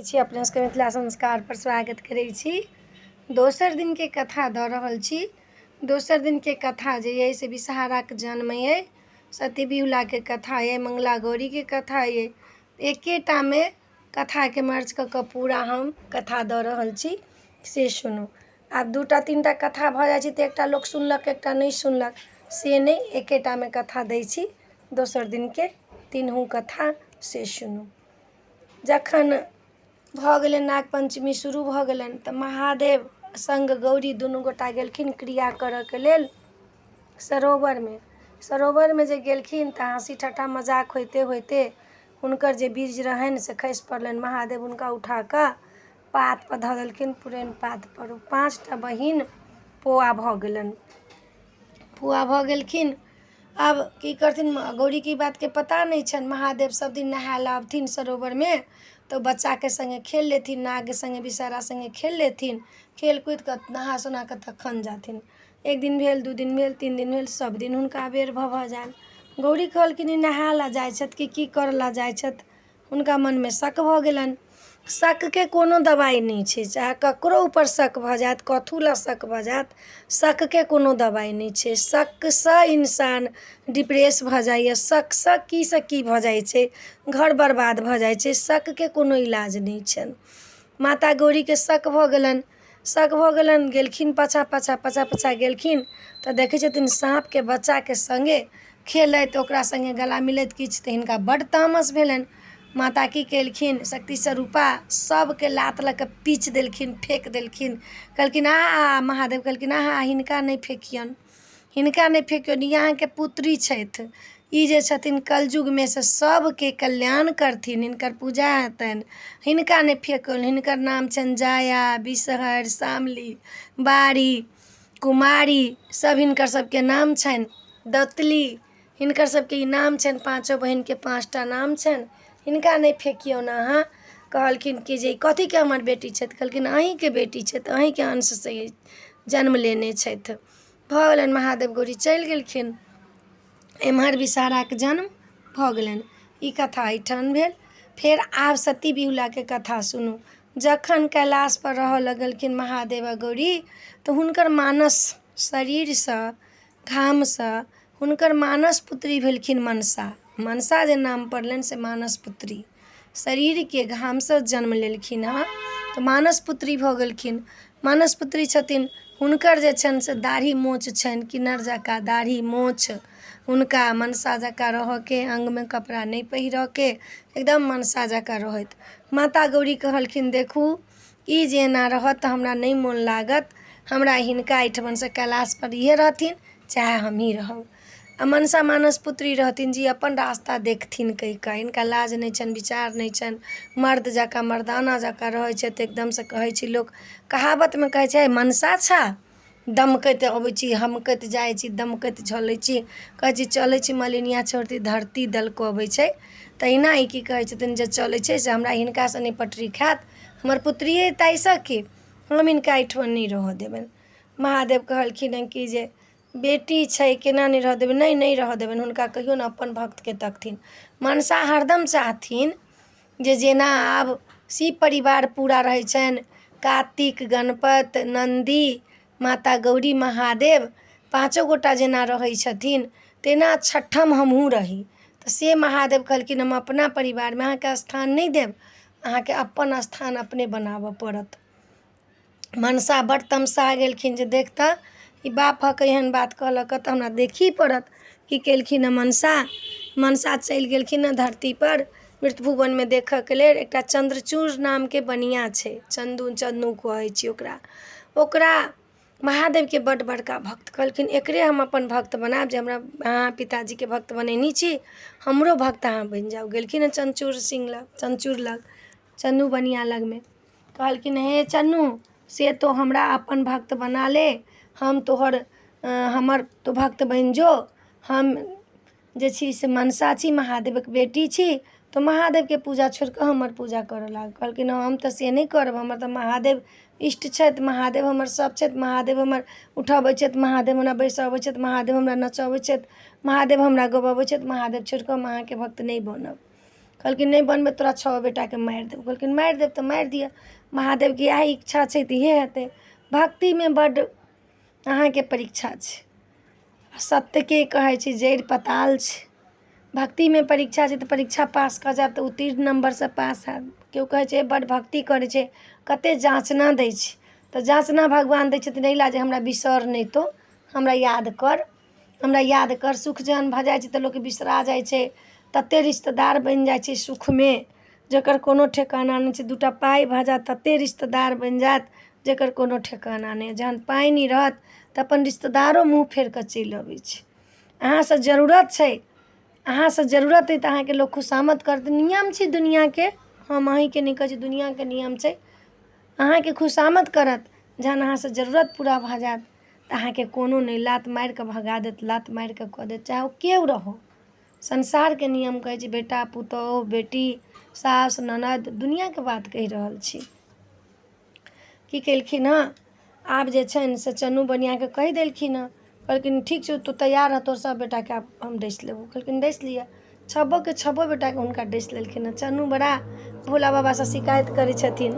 छी अपने सबके मिथिला संस्कारपर स्वागत करै छी। दोसर दिनके कथा दऽ रहल छी। दोसर दिनके कथा जे अइ से विषहाराके जन्म अइ, सती बिहुलाके कथा अइ, मङ्गला गौरीके कथा अइ। एकेटामे कथाके मर्ज कऽ कऽ पूरा हम कथा दऽ रहल छी, से सुनू। आब दूटा तीनटा कथा भऽ जाइ छै तऽ एकटा लोक सुनलक, एकटा नहि सुनलक, से नहि, एकेटामे कथा दै छी। दोसर दिनके तीनू कथा से सुनू। जखन भऽ गेलै नाग पञ्चमी शुरू भऽ गेलनि तऽ महादेव सङ्ग गौरी दुनू गोटा गेलखिन क्रिया करयके लेल सरोवरमे। सरोवरमे जे गेलखिन तऽ हँसी ठट्ठा मजाक होइते होइते हुनकर जे बीज रहनि से खसि पड़लनि। महादेव हुनका उठा कऽ पातपर धऽ देलखिन, पुरैन पातपर। ओ 5टा बहिन पोआ भऽ गेलनि, पोआ भऽ गेलखिन। आब की करथिन, गौरीके ई बातके पता नहि छनि। महादेव सभ दिन नहाय लए अबथिन सरोवरमे तऽ बच्चाके सङ्गे खेल लेथिन, नाग सङ्गे विषहरा सङ्गे खेल लेथिन, खेल कूदि कऽ नहा सोना कऽ तखन जाथिन। एक दिन भेल, 2 दिन भेल, 3 दिन भेल, सभ दिन हुनका अबेर भऽ भऽ जानि। गौरी कहलखिन ई नहाय लए जाइ छथि कि की करऽ लए जाइ छथि? हुनका मनमे शक भऽ गेलनि। शकके कोनो दबाइ नहि छै, चाहे ककरो ऊपर शक भऽ जायत, कथू लए शक भऽ जायत, शकके कोनो दबाइ नहि छै। शकसँ इंसान डिप्रेस भऽ जाइए, शकसँ कीसँ की भऽ जाइ छै, घर बर्बाद भऽ जाइ छै। शकके कोनो इलाज नहि छनि। माता गौरीके शक भऽ गेलनि, शक भऽ गेलनि, गेलखिन पाछाँ पाछाँ, पाछाँ पाछाँ गेलखिन तऽ देखै छथिन साँपके बच्चाके सङ्गे खेलैत, ओकरा सङ्गे गला मिलैत किछु, तऽ हिनका बड्ड तामस भेलनि। माता की केलखिन, शक्ति स्वरूपा सभके लात लऽ कऽ पीच देलखिन, फेक देलखिन। कहलखिन आहा, महादेव कहलखिन आहा, हिनका नहि फेकियौन, हिनका नहि फेकियौन, ई अहाँके पुत्री छथि, ई जे छथिन कलयुगमे से सभके कल्याण करथिन, हिनकर पूजा हेतनि, हिनका नहि फेकियौन। हिनकर नाम छनि जाया, विषहरि, शामली, बारी, कुमारी, सभ हिनकर सभके नाम छनि, दतली, हिनकर सबके ई नाम छनि। पाँचो बहिनके 5टा नाम छनि, हिनका नहि फेकियौन अहाँ। कहलखिन कि जे ई कथीके हमर बेटी छथि? कहलखिन अहीँके बेटी छथि, अहीँके अंशसँ ई जन्म लेने छथि। भऽ गेलनि, महादेव गौरी चलि गेलखिन। एम्हर विषहाराके जन्म भऽ गेलनि। ई कथा एहिठाम भेल। फेर आब सती बिहुलाके कथा सुनू। जखन कैलाशपर रहऽ लगलखिन महादेव आ गौरी तऽ हुनकर मानस शरीरसँ घामसँ हुनकर मानस पुत्री भेलखिन मनसा। मनसा जे नाम पड़लनि से मानस पुत्री, शरीरके घामसँ जन्म लेलखिन हँ तऽ मानस पुत्री भऽ गेलखिन। मानस पुत्री छथिन, हुनकर जे छनि से दाढ़ी मोछ छनि, किन्नर जकाँ दाढ़ी मोछ। हुनका मनसा जकाँ रहऽके, अङ्गमे कपड़ा नहि पहिरऽके, एकदम मनसा जकाँ रहैत। माता गौरी कहलखिन देखू ई जे एना रहत तऽ हमरा नहि मोन लागत, हमरा हिनका एहिठमनसँ कैलाशपर इहे रहथिन चाहे हमहीँ रहब। आ मनसा मानस पुत्री रहथिन जी अपन रास्ता देखथिन कहि कऽ। हिनका लाज नहि छनि, विचार नहि छनि, मर्द जकाँ मर्दाना जकाँ रहै छथि एकदमसँ। कहै छै लोक, कहावतमे कहै छै मनसा छा दमकैत अबै छी, हमकैत जाइ छी, दमकैत चलै छी। कहै छी चलै छी मलिनिया छोड़ती धरती दलकबै छै। तहिना ई की कहै छथिन जे चलै छै से हमरा हिनकासँ नहि पटरी खायत, हमर पुत्रिए ताहिसँ की, हम हिनका एहिठाम नहि रहऽ देबनि। महादेव कहलखिन हँ कि जे बेटी छै, केना नहि रहऽ देबै? नहि, नहि रहऽ देबनि हुनका। कहियो ने अपन भक्तके तकथिन। मनसा हरदम चाहथिन जे जेना आब शिव परिवार पूरा रहै छनि, कार्तिक, गणपति, नन्दी, माता गौरी, महादेव, पाँचो गोटा जेना रहै छथिन तेना छठम हमहूँ रही। तऽ से महादेव कहलखिन हम अपना परिवारमे अहाँके स्थान नहि देब, अहाँके अपन स्थान अपने बनाबऽ पड़त। मनसा बड्ड तमसा गेलखिन जे देख तऽ ई बाप भऽ कऽ एहन बात कहलक तऽ हमरा देखही पड़त। की केलखिन हँ मनसा? मनसा चलि गेलखिन हँ धरतीपर मृत्यु भुवनमे देखऽके लेल। एकटा चन्द्रचूड़ नामके बनिआँ छै, चन्दू चन्नू कहै छै ओकरा। ओकरा महादेवके बड्ड बड़का भक्त। कहलखिन एकरे हम अपन भक्त बनायब, जे हमरा अहाँ पिताजीके भक्त बनेने छी, हमरो भक्त अहाँ बनि जाउ। गेलखिन हँ चन्द्रचूड़ सिंह लग, चन्द्रचूड़ लग, चन्नू बनिआँ लगमे। कहलखिन हे चन्नू, से तो हमरा अपन भक्त बना ले, हम तोहर हमर तू भक्त बनि जो। हम जे छी से मनसा छी, महादेवक बेटी छी, तऽ महादेवके पूजा छोड़ि कऽ हमर पूजा करऽ लाग। कहलखिन हम तऽ से नहि करब, हमर तऽ महादेव इष्ट छथि, महादेव हमर सभ छथि, महादेव हमर उठऽबै छथि, महादेव हमरा बैसऽबै छथि, महादेव हमरा नचऽबै छथि, महादेव हमरा गबऽबै छथि, महादेव छोड़ि कऽ हम अहाँके भक्त नहि बनब। कहलखिन नहि बनबै तोरा छओ बेटाके मारि देबौ। कहलखिन मारि देब तऽ मारि दिअ, महादेवके इएह इच्छा छै तऽ इएह हेतै। भक्तिमे बड्ड अहाँके परीक्षा छै। सत्यके कहै छै जड़ि पताल छै। भक्तिमे परीक्षा छै तऽ परीक्षा पास कऽ जायब तऽ उत्तीर्ण नम्बरसँ पास हैब। केओ कहै छै बड्ड भक्ति करै छै, कते जाँचना दै छै, तऽ जाँचना भगवान दै छथिन एहि लए जे हमरा बिसर नहि तोँ, हमरा याद कर, हमरा याद कर। सुख जहन भऽ जाइ छै तऽ लोक बिसरा जाइ छै, तते रिश्तेदार बनि जाइ छै सुखमे जकर कोनो ठेकाना नहि छै। 2टा पाइ भऽ जायत तते रिश्तेदार बनि जायत जकर कोनो ठेकाना नहि। जहन पाइ नहि रहत तऽ अपन रिश्तेदारो मुँह फेर कऽ चलि अबै छै। अहाँसँ जरूरत छै, अहाँसँ जरूरत अइ तऽ अहाँके लोक खुशामद करत। नियम छै दुनिआँके, हम अहीँके नहि कहै छी, दुनिआँके नियम छै। अहाँके खुशामद करत, जहन अहाँसँ जरूरत पूरा भऽ जायत तऽ अहाँके कोनो नहि, लात मारि कऽ भगा देत, लात मारि कऽ कऽ देत, चाहे ओ केओ रहौ। संसारके नियम कहै छै, बेटा पुतोहु बेटी सास ननद, दुनिआँके बात कहि रहल छी। की केलखिन हँ, आब जे छनि से चनू बनिआँके कहि देलखिन हँ। कहलखिन ठीक छौ, तू तैयार रह, तोहर सब बेटाके आब हम डसि लेबौ। कहलखिन डसि लिअ। छबोके छबो बेटाके हुनका डसि लेलखिन हँ। चनू बड़ा भोला बाबासँ शिकायत करै छथिन,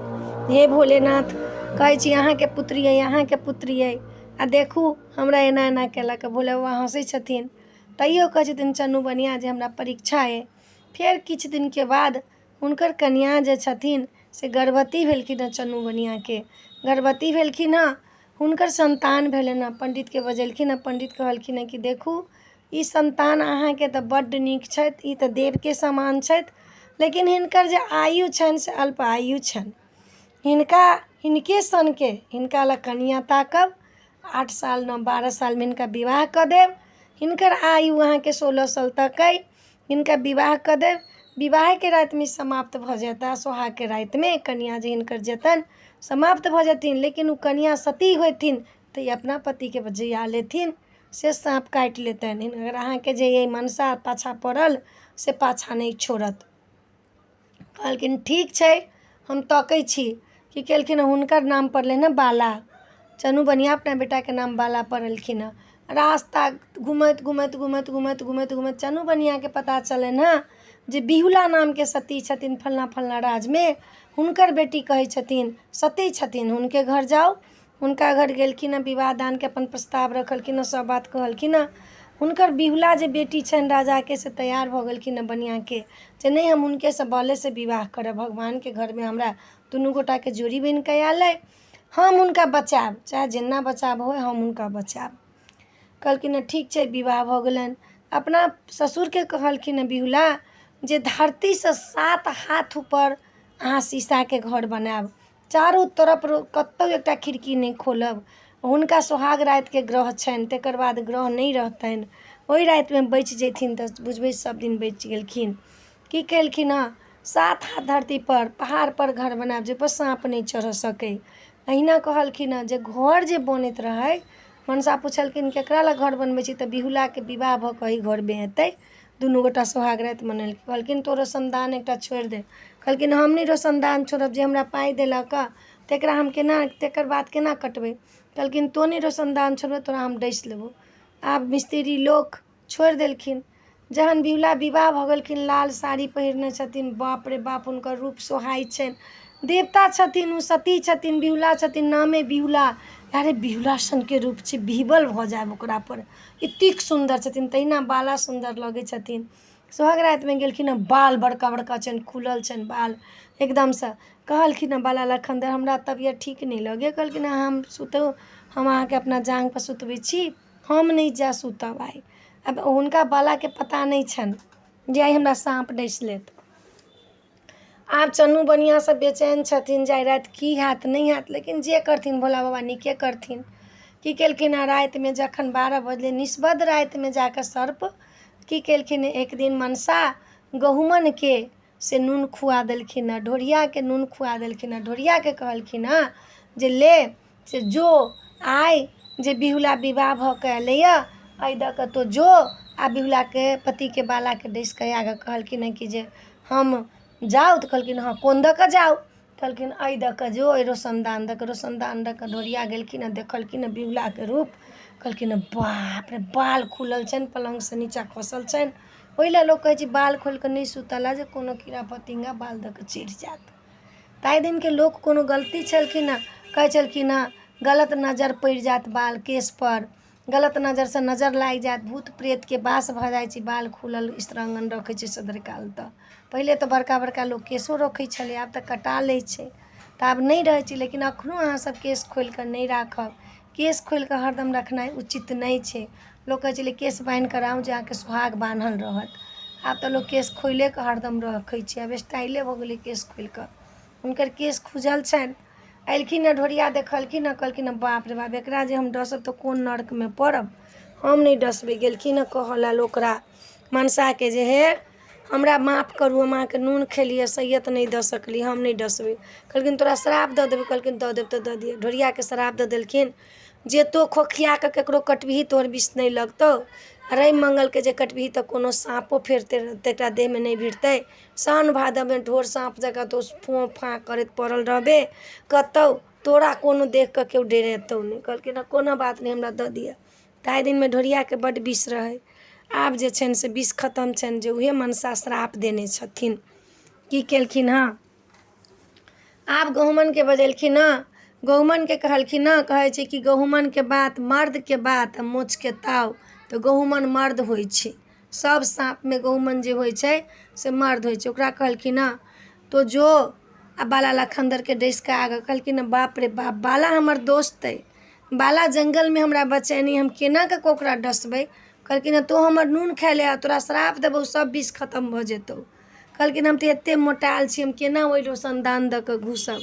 हे भोलेनाथ, कहै छी अहाँके पुत्री अइ, अहाँके पुत्री अइ, आ देखू हमरा एना एना केलक। भोला बाबा हँसै छथिन, तैयो कहै छथिन चनू बनिआँ जे हमरा परीक्षा अइ। फेर किछु दिनके बाद हुनकर कनिआँ जे छथिन से गर्भवती भेलखिन हँ। चनू बनिआँके गर्भवती भेलखिन हँ, हुनकर सन्तान भेलनि हँ। पण्डितके बजेलखिन हँ। पण्डित कहलखिन हँ कि देखू ई सन्तान अहाँके तऽ बड्ड नीक छथि, ई तऽ देवके समान छथि, लेकिन हिनकर जे आयु छनि से अल्प आयु छनि। हिनका हिनके सनके हिनका लए कनिआँ ताकब, 8 साल 9 12 सालमे हिनका विवाह कऽ देब। हिनकर आयु अहाँके 16 साल तक अइ, हिनका विवाह कऽ देब। विवाहके रातिमे समाप्त भऽ जेता, सोहागके रातिमे कनिआँ जे हिनकर जेतनि समाप्त भऽ जेथिन। लेकिन ओ कनिआँ सती होथिन तऽ ई अपना पतिके जिया लेथिन, से साँप काटि लेतनि। अगर अहाँके जे अइ मनसा पाछाँ पड़ल से पाछाँ नहि छोड़त। कहलखिन ठीक छै, हम तकै छी। की केलखिन, हुनकर नाम पड़लनि हँ बाला। चनू बनिआ अपना बेटाके नाम बाला पड़लखिन हँ। रास्ता घुमैत घुमैत घुमैत घुमैत घुमैत घुमैत चनू बनिआके पता चललनि हँ जे बिहुला नामके सती छथिन फल्लाँ फल्लाँ राजमे, हुनकर बेटी कहै छथिन सती छथिन, हुनके घर जाउ। हुनका घर गेलखिन हँ, विवाह दानके अपन प्रस्ताव रखलखिन हँ, सब बात कहलखिन हँ। हुनकर बिहुला जे बेटी छनि राजाके से तैयार भऽ गेलखिन हँ बनिआके जे नहि, हम हुनकेसँ बालेसँ विवाह करब, भगवानके घरमे हमरा दुनू गोटाके जोड़ी बनि कऽ आयल अइ, हम हुनका बचायब, चाहे जेना बचाब होय हम हुनका बचायब। कहलखिन हँ ठीक छै। विवाह भऽ गेलनि। अपना ससुरके कहलखिन हँ बिहुला जे धरतीसँ 7 हाथ ऊपर अहाँ शीशाके घर बनायब, चारू तरफ कतहु एकटा खिड़की नहि खोलब। हुनका सोहाग रातिके ग्रह छनि, तकर बाद ग्रह नहि रहतनि, ओहि रातिमे बचि जेथिन तऽ बुझबै सब दिन बचि गेलखिन। की केलखिन हँ, 7 हाथ धरतीपर पहाड़पर घर बनायब जाहिपर साँप नहि चढ़ऽ सकै। अहिना कहलखिन हँ जे घर जे बनैत रहै, मनसा पुछलखिन केकरा लए घर बनबै छी, तऽ बिहुलाके विवाह भऽ कऽ एहि घरमे हेतै। दुनू गोटा सोहाग राति मनेलखिन। कहलखिन तो रोशनदान एकटा छोड़ि दे। कहलखिन हम नहि रोशनदान छोड़ब, जे हमरा पाइ देलक हँ तकरा हम केना, तकर बात केना कटबै। कहलखिन तो नहि रोशनदान छोड़बै, तोरा हम डसि लेबौ। आब मिस्त्री लोक छोड़ि देलखिन। जहन बिहुला विवाह भऽ गेलखिन, लाल साड़ी पहिरने छथिन, बाप रे बाप हुनकर रूप सोहाइ छनि, देवता छथिन ओ, सती छथिन, बिहुला छथिन, नामे बिहुला। अरे बिहुला सनके रूप छै, बिहबल भऽ जायब ओकरापर, एतेक सुन्दर छथिन। तहिना बाला सुन्दर लगै छथिन। सोहाग रातिमे गेलखिन हँ, बाल बड़का बड़का छनि, खुलल छनि बाल एकदमसँ। कहलखिन हँ बाला लखनदर हमरा तबियत ठीक नहि लगैए। कहलखिन हँ हम सुतू, हम अहाँके अपना जाँघपर सुतबै छी, हम नहि जा सुतब आइ। आब हुनका बालाके पता नहि छनि जे आइ हमरा साँप डसि लेत। आब चनू बनिआँ सब बेचैन छथिन जे आइ राति की हैत नहि हैत, लेकिन जे करथिन भोला बाबा नीके करथिन। की केलखिन हँ, रातिमे जखन 12 बजलै, निस्बद रातिमे जाकऽ सर्प की केलखिन, एक दिन मनसा गहुमनके से नून खुआ देलखिन हँ, ढोरियाके नून खुआ देलखिन हँ। ढोरियाके कहलखिन हँ जे ले से जो, आइ जे बिहुला विवाह भऽ कऽ एलैए एहि दऽ कऽ तो जो आ बिहुलाके पतिके बालाके डसि कऽ आगऽ। कहलखिन हँ कि जे हम जाउ, तऽ कहलखिन हँ कोन दऽ कऽ जाउ। कहलखिन एहि दऽ कऽ जो, एहि रोशनदान दऽ कऽ। रोशनदान दऽ कऽ ढोरिया गेलखिन हँ, देखलखिन हँ बिहुलाके रूप। कहलखिन हँ बाप रे, बाल खुलल छनि, पलङ्गसँ नीचाँ खसल छनि, ओहि लए लोक कहै छै बाल खोलि कऽ नहि सुतऽ लए जे कोनो कीड़ा फतिंगा बाल दऽ कऽ चढ़ि जायत। ताहि दिनके लोक कोनो गलती छलखिन हँ, कहै छलखिन हँ गलत नजरि पड़ि जायत बाल केशपर, गलत नजरिसँ नजरि लागि जायत, भूत प्रेतके वास भऽ जाइ छै बाल खुलल स्त्रांगण रखै छै सदरिकाल। तऽ पहिले तऽ बड़का बड़का लोक केशो रखै छलै, आब तऽ कटा लै छै तऽ आब नहि रहै छै, लेकिन एखनो अहाँसभ केश खोलि कऽ नहि राखब। केश खोलि कऽ हरदम रखनाइ उचित नहि छै। लोक कहै छलै केश बान्हि कऽ राखू जे अहाँके सोहाग बान्हल रहत। आब तऽ लोक केश खोलिए कऽ हरदम रखै छै, आब स्टाइले भऽ गेलै केश खोलि कऽ। हुनकर केश खुजल छनि। अयलखिन हँ ढोरिया, देखलखिन हँ, कहलखिन हँ बाप रे बाप, एकरा जे हम डसब तऽ कोन नर्कमे पड़ब, हम नहि डसबै। गेलखिन हँ कहऽ लेल ओकरा मनसाके जे हे हमरा माफ करू, हम अहाँके नून खेलियै, सैयत नहि दऽ सकली, हम नहि डसबै। कहलखिन तोरा श्राप दऽ देबौ। कहलखिन दऽ देब तऽ दऽ दिअ। ढोरियाके श्राप दऽ देलखिन जे तोँ खोखिया कऽ ककरो कटबिही तोहर विष नहि लगतौ, आ रवि मङ्गलके जे कटबिही तऽ कोनो साँपो फेरतै तकरा देहमे नहि भिड़तै, साओन भादवमे ढोर साँप जकाँ तोँ फोँ फाँ करैत पड़ल रहबे कतहु, तोरा कोनो देख कऽ केओ डेरेतौ नहि। कहलखिन हँ कोनो बात नहि, हमरा दऽ दिअ। ताहि दिनमे ढोरियाके बड्ड विष रहै, आब जे छनि से विष खतम छनि, जे उएह मनसा श्राप देने छथिन। की केलखिन हँ, आब गहुमनके बजेलखिन हँ, गहुमनके कहलखिन हँ, कहै छै कि गहुमनके बात मर्दके बात आ मोछके ताव, तऽ गहुमन मर्द होइ छै। सभ साँपमे गहुमन जे होइ छै से मर्द होइ छै। ओकरा कहलखिन हँ तो जो आ बाला लखन्दरके डसि कऽ आगऽ। कहलखिन हँ बाप रे बाप, बाला हमर दोस्त अइ, बाला जङ्गलमे हमरा बचेने, हम केना कऽ ओकरा डसबै? कहलखिन हँ तोँ हमर नून खाय ले, तोरा श्राप देबौ सभ विष खतम भऽ जेतौ। कहलखिन हम तऽ एतेक मोटायल छी, हम केना ओहि रोशनदान दऽ कऽ घुसब?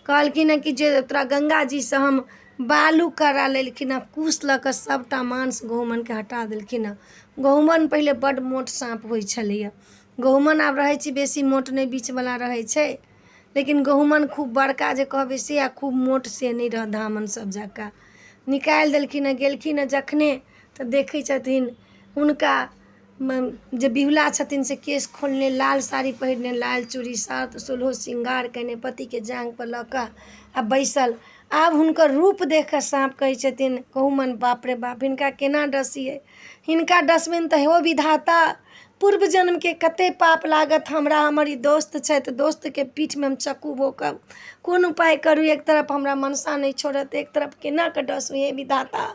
कहलखिन हँ कि जे तोरा गङ्गाजीसँ हम बालू करा लेलखिन हँ, कुश लऽ कऽ सभटा मांस गहुमनके हटा देलखिन हँ। गहुमन पहिले बड्ड मोट साँप होइ छलैए, गहुमन आब रहै छै बेसी मोट नहि, बीचवला रहै छै, लेकिन गहुमन खूब बड़का जे कहबै से आ खूब मोट से नहि रहत, धामन सब जकाँ। निकालि देलखिन हँ। गेलखिन हँ जखने तऽ देखै छथिन हुनका जे बिहुला छथिन से केश खोलने, लाल साड़ी पहिरने, लाल चूड़ी, सात सोलहो श्रृंगार कयने, पतिके जाँघपर लऽ कऽ आ बैसल। आब हुनकर रूप देख कऽ साँप कहै छथिन गहुमन, बाप रे बाप, हिनका केना डसियै? हिनका डसबनि तऽ हे विधाता, पूर्व जन्मके कतेक पाप लागत हमरा। हमर ई दोस्त छथि, दोस्तके पीठमे हम चक्कू भोकब। कोन उपाय करू? एक तरफ हमरा मनसा नहि छोड़त, एक तरफ केना कऽ डसू? हे विधाता,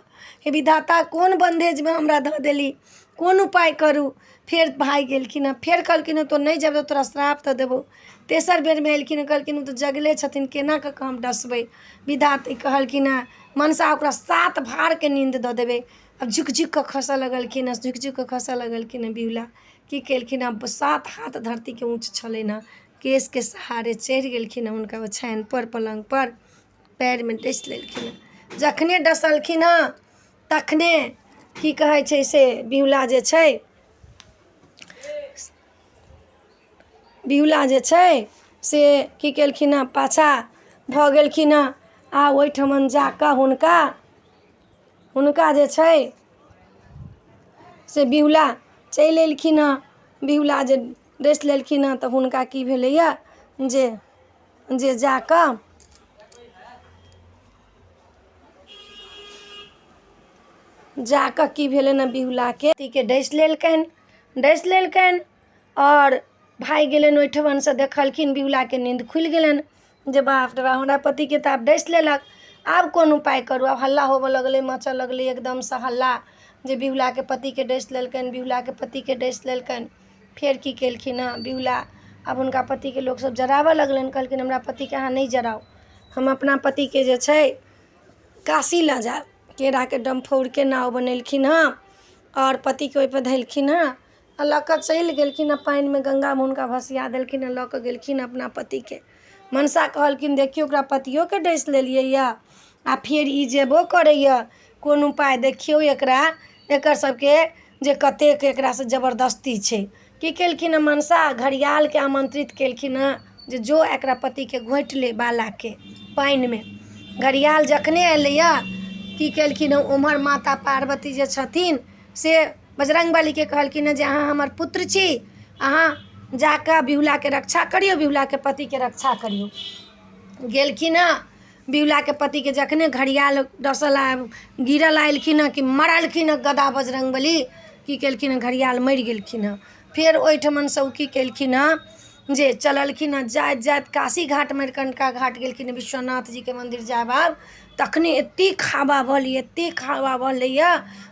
हे विधाता, कोन बन्धेजमे हमरा धऽ देली? कोन उपाय करू? फेर भागि गेलखिन हँ। फेर कहलखिन हँ तो नहि जेबै तोरा श्राप दऽ देबौ। तेसर बेरमे एलखिन हँ, कहलखिन ओ तऽ जगले छथिन, केना कऽ कऽ हम डसबै? विधाता कहलखिन हँ मनसा ओकरा सात भारके नीन्द दऽ देबै। आब झुकि झुकि कऽ खसऽ लगलखिन हँ, झुकि झुकि कऽ खसऽ लगलखिन हँ। बिहुला की केलखिन हँ, 7 हाथ धरतीके ऊँच छलनि हँ, केशके सहारे चढ़ि गेलखिन हँ हुनका ओछानिपर, पलङ्गपर, पएरमे डसि लेलखिन हँ। जखने डसलखिन हँ तखने की कहै छै से बिहुला जे छै, बिहुला जे छै से की केलखिन हँ, पाछाँ भऽ गेलखिन हँ। आ ओहिठमन जा कऽ हुनका हुनका जे छै से बिहुला चलि एलखिन हँ। बिहुला जे डसि लेलखिन हँ तऽ हुनका की भेलैए जे जे जा कऽ जा कऽ की भेलनि हँ, बिहुलाके पतिके डसि लेलकनि, डसि लेलकनि आओर भागि गेलनि ओहिठमनसँ। देखलखिन बिहुलाके नीन्द खुलि गेलनि जे बाप रे बाप, हमरा पतिके तऽ आब डसि लेलक, आब कोन उपाय करू? आब हल्ला होबऽ लगलै, मचऽ लगलै एकदमसँ हल्ला जे बिहुलाके पतिके डसि लेलकनि, बिहुलाके पतिके डसि लेलकनि। फेर की केलखिन हँ बिहुला, आब हुनका पतिके लोकसभ जराबऽ लगलनि। कहलखिन हमरा पतिके अहाँ नहि जराउ, हम अपना पतिके जे छै काशी लऽ जायब। केराके डमफौरके नाव बनेलखिन हँ आओर पतिके ओहिपर धेलखिन हँ आ लऽ कऽ चलि गेलखिन हँ। पानिमे गङ्गामे हुनका भसिया देलखिन हँ, लऽ कऽ गेलखिन अपना पतिके। मनसा कहलखिन देखियौ ओकरा पतियोके डसि लेलियै यऽ आ फेर ई जेबो करैए, कोन उपाय देखियौ एकरा, एकर सबके जे कतेक एकरासँ जबरदस्ती छै। की केलखिन हँ मनसा, घड़ियालके आमन्त्रित केलखिन हँ जे जो एकरा पतिके घोँटि ले बालाके पानिमे। घड़ियाल जखने एलैए की केलखिन हँ ओम्हर माता पार्वती जे छथिन से बजरङ्गबलीके कहलखिन हँ जे अहाँ हमर पुत्र छी, अहाँ जा कऽ बिहुलाके रक्षा करियौ, बिहुलाके पतिके रक्षा करियौ। गेलखिन हँ बिहुलाके पतिके जखने घड़ियाल डसल आबि गिरल एलखिन हँ कि मरलखिन हँ गदा बजरङ्गबली। की केलखिन हँ, घड़ियाल मरि गेलखिन हँ। फेर ओहिठमनसँ ओ की केलखिन हँ जे चललखिन हँ जाइत जाइत काशी घाट मणिकर्णिका घाट गेलखिन विश्वनाथ जीके मन्दिर जायब आब तखने एतेक हवा बहलै एतेक हवा बहलैए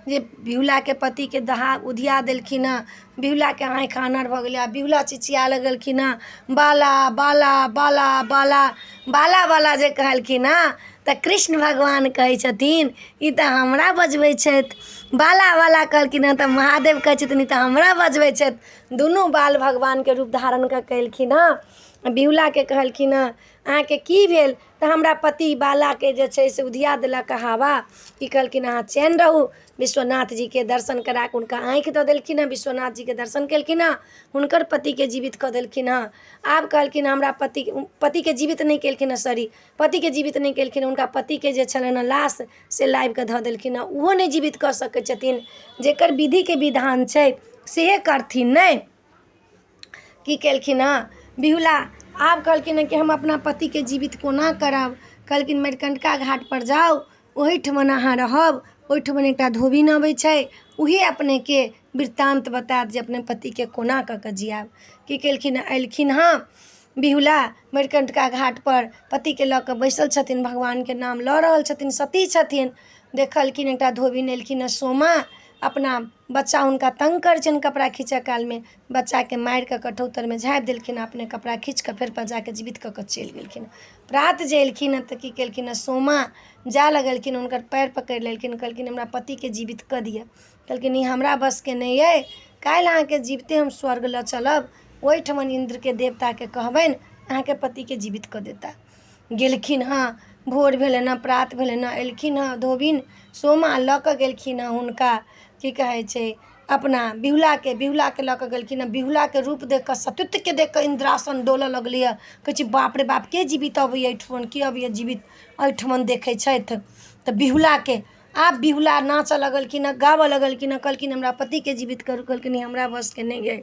जे बिहुलाके पतिके दहा उधिया देलखिन हँ। बिहुलाके आँखि आन्हर भऽ गेलै आ बिहुला चिचिया लगलखिन हँ, बाला बाला बाला बाला बाला बाला जे कहलखिन हँ तऽ कृष्ण भगवान कहै छथिन ई तऽ हमरा बजबै छथि। बाला बाला कहलखिन हँ तऽ महादेव कहै छथिन ई तऽ हमरा बजबै छथि। दुनू बाल भगवानके रूप धारण कऽ कऽ एलखिन हँ। बिहुलाके कहलखिन हँ, अहाँके की भेल? तऽ हमरा पति बालाके जे छै से उधिया देलक हवा। की कहलखिन, अहाँ चैन रहू। विश्वनाथ जीके दर्शन करा कऽ हुनका आँखि दऽ देलखिन हँ। विश्वनाथ जीके दर्शन केलखिन हँ, हुनकर पतिके जीवित कऽ देलखिन हँ। आब कहलखिन हमरा पति पतिके जीवित नहि केलखिन हँ, सॉरी, पतिके जीवित नहि केलखिन, हुनका पतिके जे छलनि हँ लाश से लाबि कऽ धऽ देलखिन हँ। ओहो नहि जीवित कऽ सकै छथिन, जकर विधिके विधान छै सेहे करथिन। नहि की केलखिन हँ बिहुला आब कहलखिन हँ कि हम अपना पतिके जीवित कोना करब? कहलखिन मणिकर्णिका घाटपर जाउ, ओहिठमन अहाँ रहब, ओहिठमन एकटा धोबिन अबै छै, उहे अपनेके वृत्तान्त बतायत जे अपने पतिके कोना कऽ कऽ जियाएब। की केलखिन, एलखिन हँ बिहुला मणिकर्णिका घाटपर, पतिके लऽ कऽ बैसल छथिन, भगवानके नाम लऽ रहल छथिन, सती छथिन। देखलखिन एकटा धोबिन एलखिन हँ सोमा, अपना बच्चा हुनका तंग करै छनि कपड़ा खीचऽ कालमे, बच्चाके मारि कऽ कठौतरमे झाँपि देलखिन, अपने कपड़ा खीच कऽ फेर बच्चाके जीवित कऽ कऽ चलि गेलखिन। प्रात जे एलखिन हँ तऽ की केलखिन हँ, सोमा जाय लगलखिन, हुनकर पएर पकड़ि लेलखिन, कहलखिन हमरा पतिके जीवित कऽ दिअ। कहलखिन ई हमरा बसके नहि अइ, काल्हि अहाँके जीविते हम स्वर्ग लऽ चलब, ओहिठमन इन्द्रके देवताके कहबनि अहाँके पतिके जीवित कऽ देता। गेलखिन हँ, भोर भेलनि हँ, प्रात भेलनि हँ, एलखिन हँ धोबिन सोमा, लऽ कऽ गेलखिन हँ हुनका की कहै छै अपना बिहुलाके, बिहुलाके लऽ कऽ गेलखिन हँ। बिहुलाके रूप देख कऽ, सतीत्वके देख कऽ इन्द्रासन डोलय लगलैए। कहै छै बाप रे बाप, के जीवित अबैए एहिठमन, के अबैए जीवित एहिठमन? देखै छथि तऽ बिहुलाके। आब बिहुला नाचऽ लगलखिन हँ, गाबऽ लगलखिन हँ, कहलखिन हमरा पतिके जीवित करू। कहलखिन ई हमरा बसके नहि अइ,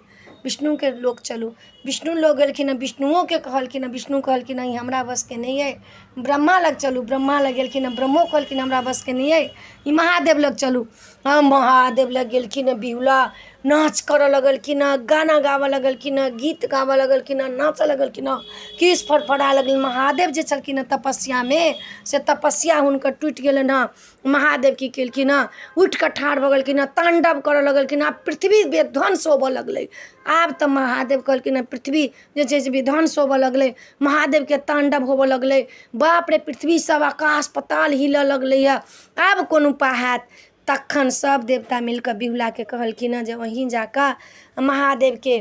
विष्णुके लोक चलू। विष्णु लग गेलखिन हँ, विष्णुओके कहलखिन हँ, विष्णु कहलखिन हँ ई हमरा बसके नहि अइ, ब्रह्मा लग चलू। ब्रह्मा लग गेलखिन हँ, ब्रह्मो कहलखिन हमरा बसके नहि अइ, ई महादेव लग चलू। हँ, महादेव लग गेलखिन हँ, बिहुला नाच करऽ लगलखिन हँ, गाना गाबऽ लगलखिन हँ, गीत गाबऽ लगलखिन हँ, नाचऽ लगलखिन हँ, केश फड़फड़ा लगलनि। महादेव जे छलखिन हँ तपस्यामे, से तपस्या हुनकर टूटि गेलनि हँ। महादेव की केलखिन हँ, उठि कऽ ठाढ़ भऽ गेलखिन हँ, ताण्डव करऽ लगलखिन हँ, पृथ्वी विध्वंस होबऽ लगलै। आब तऽ महादेव कहलखिन हँ पृथ्वी जे छै से विध्वंस होबऽ लगलै, महादेवके ताण्डव होबऽ लगलै, बाप रे पृथ्वी सब आकाश पताल हिलऽ लगलैए। आब कोन उपाय हैत? तखन सब देवता मिलि कऽ बिहुलाके कहलखिन हँ जे अहीं जा कऽ महादेवके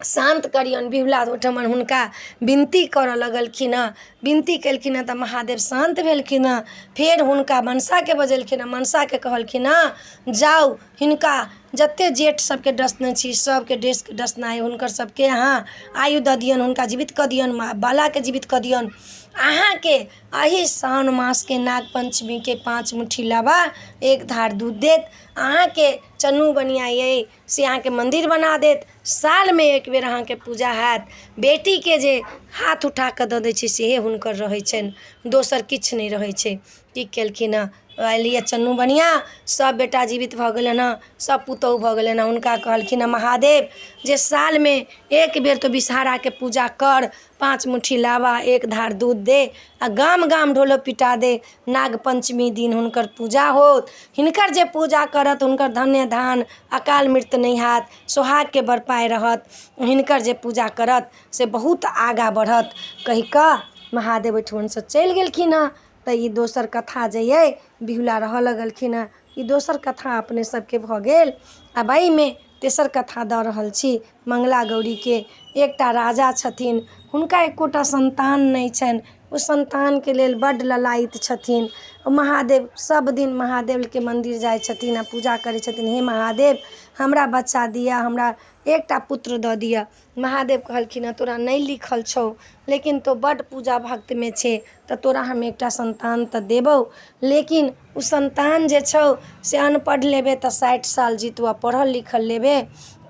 शान्त करियौन। बिहुला ओहिठमन हुनका विनती करऽ लगलखिन हँ, विनती केलखिन हँ तऽ महादेव शान्त भेलखिन हँ। फेर हुनका मनसाके बजेलखिन हँ, मनसाके कहलखिन हँ जाउ हिनका जते जेठ सबके डसने छी सबके डेस डसनाइ हुनकर सबके अहाँ आयु दऽ दियौन, हुनका जीवित कऽ दियौन, बालाके जीवित कऽ दियौन। अहाँके एहि साओन मासके नाग पञ्चमीके 5 मुट्ठी लाबा 1 धार दूध देत, अहाँके चन्नू बनिआ अइ से अहाँके मन्दिर बना देत, सालमे एक बेर अहाँके पूजा हैत। बेटीके जे हाथ उठा कऽ दऽ दै छै सेहे हुनकर रहै छनि, दोसर किछु नहि रहै छै। की केलखिन हँ, एलियै चन्नू बनिआ, सब बेटा जीवित भऽ गेलनि हँ, सब पुतोहु भऽ गेलनि हँ। हुनका कहलखिन हँ महादेव जे सालमे एक बेर तो विषहाराके पूजा कर, 5 मुट्ठी लाबा 1 धार दूध दे आ गाम गाम ढोलो पिटा दे, नाग पञ्चमी दिन हुनकर पूजा होत, हिनकर जे पूजा करत हुनकर धन्य धान अकाल मृत्यु नहि हैत, सोहागके बर पाय रहत, हिनकर जे पूजा करत से बहुत आगाँ बढ़त, कहि कऽ महादेव ओहिठमनसँ चलि गेलखिन हँ। तऽ ई दोसर कथा जे अइ बिहुला रहऽ लगलखिन हँ, ई दोसर कथा अपने सबके भऽ गेल। आब एहिमे तेसर कथा दऽ रहल छी मंगला गौरीके। एकटा राजा छथिन, हुनका एकोटा संतान नहि छनि, ओ संतानके लेल बड्ड ललायित छथिन। महादेव सब दिन महादेवके मन्दिर जाइ छथिन आ पूजा करै छथिन, हे महादेव हमरा बच्चा दिअ, हमरा एकटा पुत्र दऽ दिअ। महादेव कहलखिन हँ तोरा नहि लिखल छौ, लेकिन तो बड्ड पूजा भक्तमे छै तऽ तोरा हम एकटा संतान तऽ देबौ, लेकिन ओ संतान जे छौ से अनपढ़ लेबे तऽ 60 साल जीतौ, पढ़ल लिखल लेबे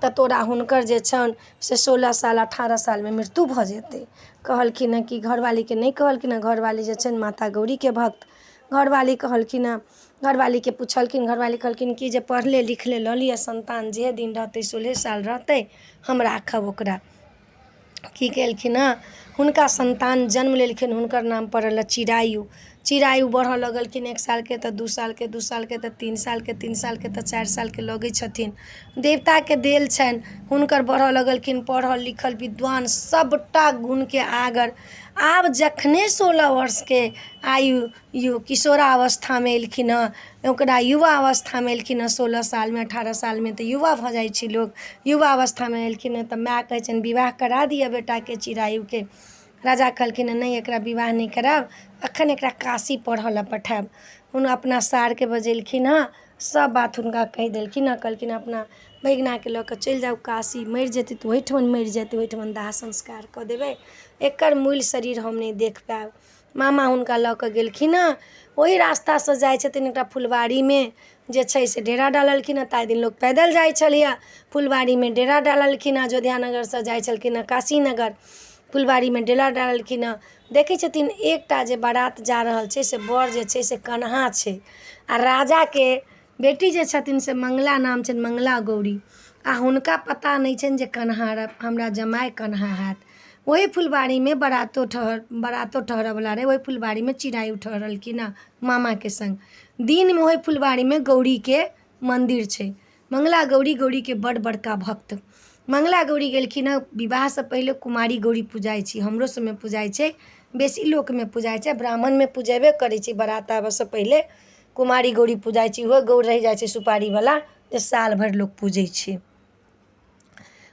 तऽ तोरा हुनकर जे छनि से 16 साल 18 सालमे मृत्यु भऽ जेतै। कहलखिन हँ कि घरवालीके नहि कहलखिन हँ, घरवाली जे छनि माता गौरीके भक्त, घरवाली कहलखिन हँ घरवालीके पुछलखिन, घरवाली कहलखिन कि जे पढ़ले लिखले लऽ लिअ सन्तान, जे दिन रहतै 16 साल रहतै, हम राखब ओकरा। की केलखिन हँ, हुनका सन्तान जन्म लेलखिन, हुनकर नाम पड़ल चिरायु। चिरायु बढ़ऽ लगलखिन, 1 सालके तऽ 2 सालके, 2 सालके तऽ 3 सालके, 3 सालके तऽ 4 सालके लगै छथिन। देवताके देल छनि हुनकर, बढ़ऽ लगलखिन, पढ़ल लिखल विद्वान सबटा गुणके आगर। आब जखने 16 वर्षके आयु यु किशोरावस्थामे एलखिन हँ, ओकरा युवा अवस्थामे एलखिन हँ, 16 सालमे 18 सालमे तऽ युवा भऽ जाइ छै लोक। युवा अवस्थामे एलखिन हँ तऽ माय कहै छनि विवाह करा दिअ बेटाके चिरायुके। राजा कहलखिन नहि, एकरा विवाह नहि करायब अखन, एकरा काशी पढ़ऽ लए पठायब। हुन अपना सारके बजेलखिन हँ, सब बात हुनका कहि देलखिन हँ। कहलखिन अपना भगिनाके लऽ कऽ चलि जाउ काशी, मरि जेतै तऽ ओहिठमन मरि जेतै, ओहिठमन दाह संस्कार कऽ देबै, एकर मुइल शरीर हम नहि देख पायब। मामा हुनका लऽ कऽ गेलखिन हँ। ओहि रास्तासँ जाइ छथिन, एकटा फुलवारीमे जे छै से डेरा डाललखिन हँ। ताहि दिन लोक पैदल जाइ छलैए। फुलवारीमे डेरा डाललखिन हँ, अयोध्या नगरसँ जाइ छलखिन हँ काशीनगर, फुलवारीमे डेरा डाललखिन हँ। देखै छथिन एकटा जे बारात जा रहल छै से बर जे छै से कन्हा छै, आ राजाके बेटी जे छथिन से मंगला नाम छनि, मंगला गौरी। आ हुनका पता नहि छनि जे कन्हा हमरा जमाय कन्हा हैत। ओहि फुलवारीमे बरातो ठहर बरातो ठहरऽवला रहै। ओहि फुलवारीमे चिरायु ठहरलखिन हँ मामाके सङ्ग। दिनमे ओहि फुलवारीमे गौरीके मन्दिर छै। मंगला गौरी गौरीके बड़ बड़का भक्त मंगला गौरी गेलखिन हँ। विवाहसँ पहिले कुमारी गौरी पूजाइ छै, हमरो सबमे पूजाइ छै, बेसी लोकमे पूजाइ छै, ब्राह्मणमे पूजेबे करै छै। बारात आबऽसँ पहिले कुमारी गौरी पूजाइ छै। ओहो गौर रहि जाइ छै सुपारीवला, जे साल भरि लोक पूजै छै।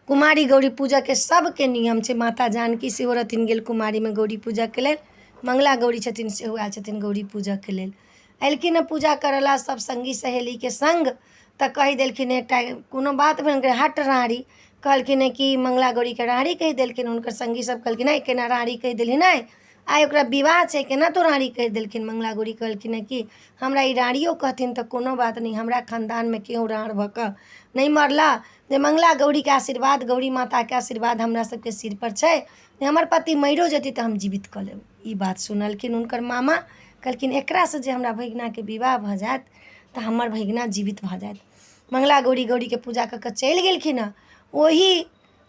कुमारी गौरी पूजऽके सबके नियम छै। माता जानकी सेहो रहथिन गेल कुमारीमे गौरी पूजऽके लेल। मंगला गौरी छथिन सेहो आयल छथिन गौरी पूजऽके लेल। एलखिन हँ पूजा करऽ ला सब सङ्गी सहेलीके सङ्ग, तऽ कहि देलखिन एकटा कोनो बात भेल, हट राड़ी। कहलखिन कि मंगला गौरीके राड़ी कहि देलखिन। हुनकर सङ्गी सब कहलखिन नहि, केना राड़ी कहि देलही? नहि, आइ ओकरा विवाह छै, केना तू राड़ी कहि देलखिन? मंगला गौरी कहलखिन हँ कि हमरा ई राड़ियो कहथिन तऽ कोनो बात नहि, हमरा खानदानमे केओ राड़ भऽ कऽ नहि मरला, जे मंगला गौरीके आशीर्वाद, गौरी माताके आशीर्वाद हमरा सबके सिरपर छै, जे हमर पति मरियो जेतै तऽ हम जीवित कऽ लेबै। ई बात सुनलखिन हुनकर मामा, कहलखिन एकरासँ जे हमरा भगिनाके विवाह भऽ जायत तऽ हमर भगिना जीवित भऽ जायत। मंगला गौरी गौरीके पूजा कऽ कऽ चलि गेलखिन हँ। ओही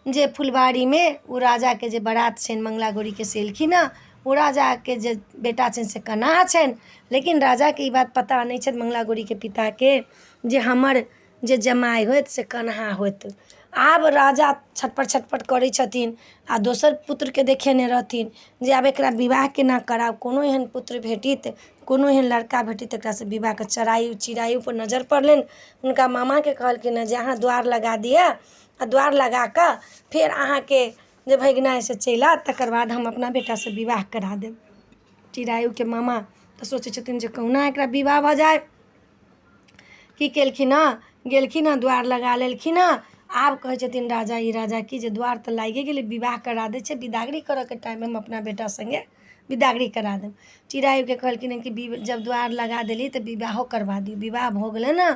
जे फुलवारीमे ओ राजाके जे बारात छनि मंगला गौरीके से एलखिन हँ। ओ राजाके जे बेटा छनि से कनाह छनि, लेकिन राजाके ई बात पता नहि छनि, मंगला गौरीके पिताके, जे हमर जे जमाय होयत से कन्हा होयत। आब राजा छटपट छटपट करै छथिन आ दोसर पुत्रके देखेने रहथिन जे आब एकरा विवाह केना कराउ, कोनो एहन पुत्र भेटित, कोनो एहन लड़का भेटित, एकरासँ विवाहके चरायु चिरायुपर नजरि पड़लनि। हुनका मामाके कहलखिन हँ जे अहाँ द्वार लगा दिअ, आ द्वार लगा कऽ फेर अहाँके जे भगिना से चलि आयत, तकर बाद हम अपना बेटासँ विवाह करा देब। चिरायुके मामा तऽ सोचै छथिन जे कहुना एकरा विवाह भऽ जाय। की केलखिन हँ, गेलखिन हँ, द्वार लगा लेलखिन हँ। आब कहै छथिन राजा, ई राजा की जे द्वार तऽ लागिए गेलै, विवाह करा दै छै, विदागरी करऽके टाइममे हम अपना बेटा सङ्गे विदागरी करा देब। चिरायुके कहलखिन हँ कि जब द्वार लगा देली तऽ विवाहो करबा दियौ। विवाह भऽ गेलै ने,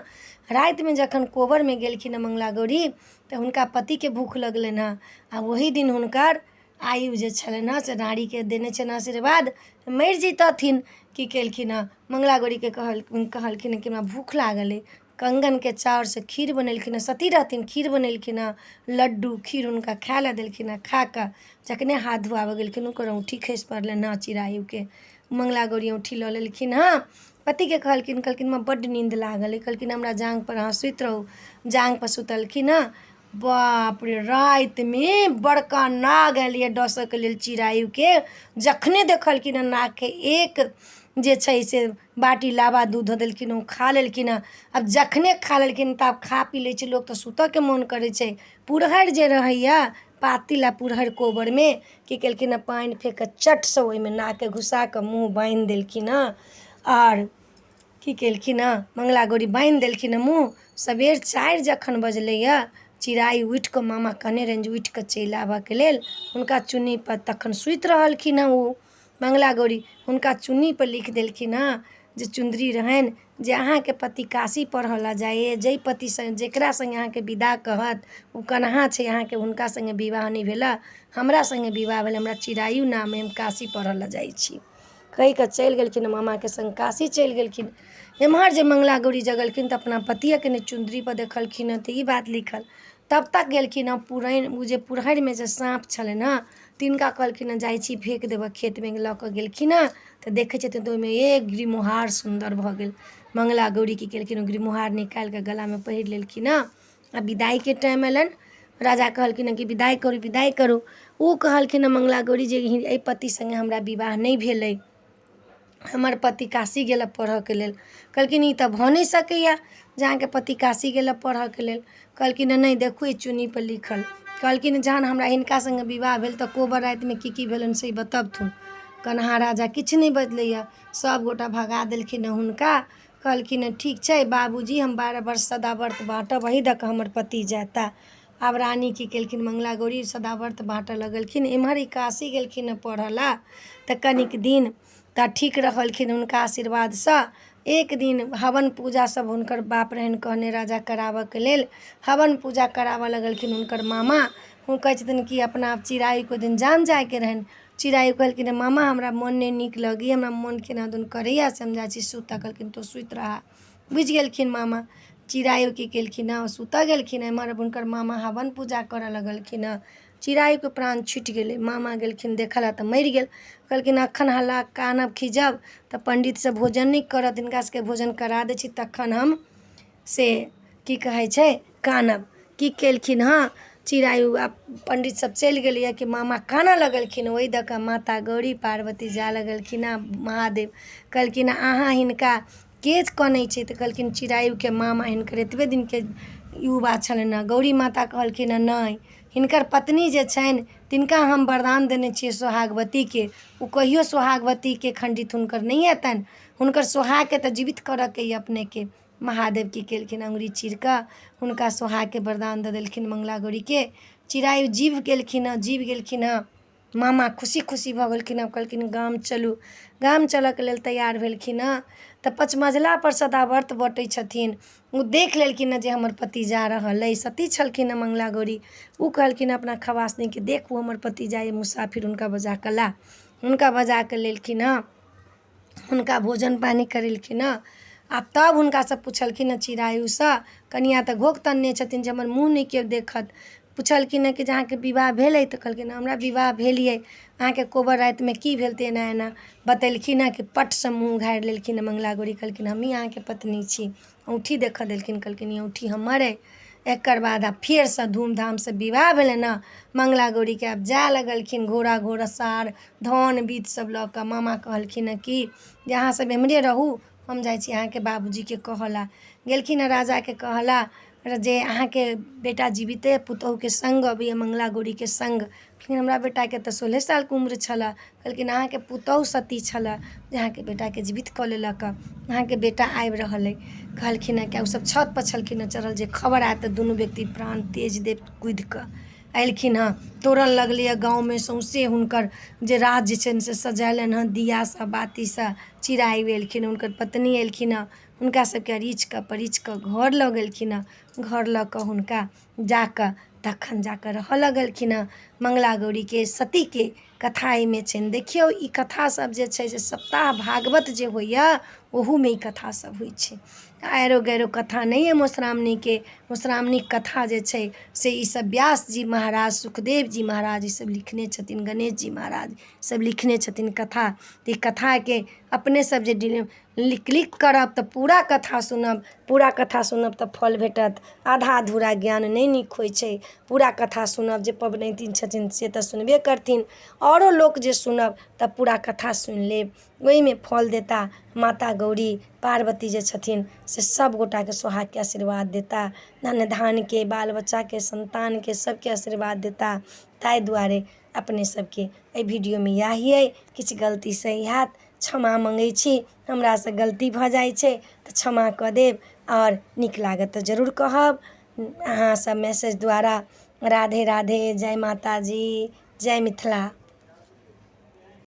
रातिमे जखन कोबरमे गेलखिन हँ मंगला गौरी तऽ हुनका पतिके भूख लगलनि हँ। आ ओही दिन हुनकर आयु जे छलनि हँ से नारीके देने छनि आशीर्वाद, मरि जैतथिन। की केलखिन हँ, मंगला गौरीके कहलखिन कि हमरा भूख लागल अइ। कंगनके चाउरसँ खीर बनेलखिन हँ, सती रहथिन, खीर बनेलखिन हँ, लड्डू खीर हुनका खाय लए देलखिन हँ। खा कऽ जखने हाथ धोआबऽ गेलखिन, हुनकर औँठी खसि पड़लनि हँ चिरायुके। मंगला गौरी औँठी लऽ लेलखिन हँ। पतिके कहलखिन, कहलखिन हमरा बड्ड नीन्द लागल अइ। कहलखिन हमरा जाँघपर अहाँ सुति रहू। जाँघपर सुतलखिन हँ। बाप रे, रातिमे बड़का नाग आयल यऽ डसऽके लेल चिरायुके। जखने देखलखिन हँ नागके, एक जे छै से बाटी लाबा दूध दऽ देलखिन, ओ खा लेलखिन हँ। आब जखने खा लेलखिन तऽ आब खा पी लै छै लोक तऽ सुतऽके मोन करै छै। पुरहरि जे रहैए, पातिल आ पुरहरि कोबरमे, की केलखिन हँ, पानि फेक कऽ चटसँ ओहिमे नागके घुसा कऽ मुँह बान्हि देलखिन हँ। आर की केलखिन हँ, मंगला गौरी बान्हि देलखिन हँ मुँह। सबेर 4 जखन बजलैए, चिड़ाइ उठि कऽ, मामा कहने रहनि जे उठि कऽ चलि आबऽके लेल, हुनका चुन्नीपर तखन सुति रहलखिन हँ ओ मंगला गौरी। हुनका चुन्नीपर लिख देलखिन हँ, जे चुन्दरी रहनि, जे अहाँके पति काशी पढ़ऽ लए जाइए, जाहि पति सङ्गे जकरा सङ्गे अहाँके विदा कहत ओ कन्हा छै, अहाँके हुनका सङ्गे विवाह नहि भेलए, हमरा सङ्गे विवाह भेल, हमरा चिरायु नाम अइ, हम काशी पढ़ऽ लए जाइ छी। कहि कऽ चलि गेलखिन मामाके संग काशी चलि गेलखिन। एम्हर जे मंगला गौरी जगलखिन तऽ अपना पतिएके नहि चुन्दरीपर देखलखिन हँ, तऽ ई बात लिखल। तब तक गेलखिन हँ पुरैन, ओ जे पुरहरिमे जे साँप छलनि हँ तिनका कहलखिन हँ जाइ छी फेक देबऽ खेतमे, लऽ कऽ गेलखिन हँ तऽ देखै छथिन तऽ ओहिमे एक ग्रिमोहार सुन्दर भऽ गेल। मंगला गौरी की केलखिन, ओ ग्रिमोहार निकालि कऽ गलामे पहिर लेलखिन हँ। आ विदाइके टाइम अयलनि, राजा कहलखिन हँ कि विदाइ करू, विदाइ करू। ओ कहलखिन हँ मंगला गौरी जे एहि पति सङ्गे हमरा विवाह नहि भेलै, हमर पति काशी गेल पढ़ऽके लेल। कहलखिन ई तऽ भऽ नहि सकैए जे अहाँके पति काशी गेल पढ़ऽके लेल। कहलखिन नहि देखू ई चुन्नीपर लिखल। कहलखिन जहन हमरा हिनका सङ्गे विवाह भेल तऽ कोबर रातिमे की की भेलनि से बतबथुन। कन्हा राजा किछु नहि बदलैए, सभगोटा भगा देलखिन हँ हुनका। कहलखिन हँ ठीक छै बाबूजी, हम 12 वर्ष सदाव्रत बाँटब, अही दऽ कऽ हमर पति जायता। आब रानी की केलखिन, मंगला गौरी सदाव्रत बाँटऽ लगलखिन। एम्हर ई काशी गेलखिन हँ पढ़ऽ लए तऽ कनिक दिन तऽ ठीक रहलखिन हुनका आशीर्वादसँ। एक दिन हवन पूजा सब हुनकर बाप रहनि कहने राजा कराबऽके लेल, हवन पूजा कराबऽ लगलखिन हुनकर मामा। ओ कहै छथिन कि अपना चिरायूके दिन जान जायके रहनि। चिरायू कहलखिन मामा हमरा मोन नहि नीक लगैए, हमरा मोन केना दन करैए, से हम जाइ छी सुतऽ। कहलखिन तू सुति रह। बुझि गेलखिन मामा। चिरायू की केलखिन हँ, सुतऽ गेलखिन। एम्हर हुनकर मामा हवन पूजा करऽ लगलखिन हँ। चिरायूके प्राण छुटि गेलै। मामा गेलखिन देखऽ लए तऽ मरि गेल। कहलखिन एखन हल्ला कानब खिजब तऽ पंडित सब भोजन नहि करत, हिनका सबके भोजन करा दै छी तखन हम से की कहै छै कानब। की केलखिन हँ चिरायू, आब पंडित सब चलि गेलैए कि मामा कानऽ लगलखिन। ओहि दऽ कऽ माता गौरी पार्वती जाय लगलखिन हँ। महादेव कहलखिन अहाँ हिनका के कनै छै? तऽ कहलखिन चिरायूके मामा, हिनकर एतबे दिनके युवा छलनि हँ। गौरी माता कहलखिन हँ नहि, हिनकर पत्नी जे छनि तिनका हम वरदान देने छियै सोहागवतीके, ओ कहियो सोहागवतीके खण्डित हुनकर नहि हेतनि, हुनकर सोहागके तऽ जीवित करऽके अइ अपनेके। महादेव की केलखिन, अङ्गुरी चीर कऽ हुनका सोहागके वरदान दऽ देलखिन मंगला गौरीके। चिरायु जीव गेलखिन हँ, जीव गेलखिन हँ। मामा खुशी खुशी भऽ गेलखिन हँ। कहलखिन गाम चलू। गाम चलऽके लेल तैयार भेलखिन हँ तऽ पचमझलापर सदाव्रत बँटै छथिन। ओ देख लेलखिन हँ जे हमर पति जा रहल अइ। सती छलखिन हँ मंगला गौरी। ओ कहलखिन अपना खवासनीके देखू हमर पति जाइए मुसाफिर, हुनका बजा कऽ ला। हुनका बजा कऽ लेलखिन हँ, हुनका भोजन पानि करेलखिन हँ। आ तब हुनकासँ पुछलखिन हँ चिरायूसँ, कनिआँ तऽ घोघ तनने छथिन जे हमर मुँह नहि केओ देखत। पुछलखिन हँ कि जे अहाँके विवाह भेल अइ? तऽ कहलखिन हमरा विवाह भेल अइ। अहाँके कोबर रातिमे की भेल? तऽ एना एना बतेलखिन हँ कि पटसँ मुँह उघारि लेलखिन हँ मंगला गौरी। कहलखिन हमही अहाँके पत्नी छी। औँठी देखऽ देलखिन, कहलखिन ई औँठी हमर अइ। एकर बाद आब फेरसँ धूमधामसँ विवाह भेलनि हँ मंगला गौरीके। आब जाय लगलखिन घोड़ा घोड़सार धन बीत सब लऽ कऽ। मामा कहलखिन हँ कि जे अहाँ सब एम्हरे रहू, हम जाइ छी अहाँके बाबूजीके कहऽ लए। गेलखिन हँ राजाके कहऽ लए जे अहाँके बेटा जीविते पुतोहुके संग अबैए मंगला गौरीके संग। कहलखिन हमरा बेटाके तऽ 16 सालके उम्र छलए। कहलखिन अहाँके पुतोहु सती छलए जे अहाँके बेटाके जीवित कऽ लेलक, अहाँके बेटा आबि रहल अइ। कहलखिन हँ कि ओसब छतपर छलखिन हँ चढ़ल, जे खबर आयत तऽ दुनू व्यक्ति प्राण तेज देब कूदि कऽ एलखिन हँ। तोरण लगलैए गाँवमे सौँसे, हुनकर जे राज्य छनि से सजेलनि हँ दियासँ बातीसँ। चिरायु एलखिन, हुनकर पत्नी एलखिन हँ, हुनका सबके अरिच कऽ परिच कऽ घर लऽ गेलखिन हँ। घर लऽ कऽ हुनका जाकऽ तखन जाकऽ रहऽ लगलखिन हँ। मंगला गौरीके सतीके कथा एहिमे छनि। देखियौ ई कथा सब जे छै से सप्ताह भागवत जे होइए ओहूमे ई कथा सब होइ छै। आरो गैरो कथा नहि अइ मधुश्रावणीके। मधुश्रावणीके कथा जे छै से ई सब व्यास जी महाराज, सुखदेव जी महाराज ई सब लिखने छथिन, गणेश जी महाराज सब लिखने छथिन कथा। तऽ ई कथाके अपने सब जे क्लिक करब तऽ पूरा कथा सुनब, पूरा कथा सुनब तऽ फल भेटत। आधा अधूरा ज्ञान नहि नीक होइ छै। पूरा कथा सुनब, जे पबनैतिन छथिन से तऽ सुनबे करथिन, औरो लोक जे सुनब तऽ पूरा कथा सुनि लेब, ओहिमे फल देता माता गौरी पार्वती जे छथिन से सब गोटाके सोहागके आशीर्वाद देता, धन धानके बाल बच्चाके संतानके सबके आशीर्वाद देता। ताहि दुआरे अपने सबके एहि वीडियोमे इएह अइ, किछु गलती सही हैत क्षमा मङ्गै छी, हमरासँ गलती भऽ जाइ छै तऽ क्षमा कऽ देब। आओर नीक लागत तऽ जरूर कहब अहाँ सब मैसेज द्वारा। राधे राधे, जय माता जी, जय मिथिला।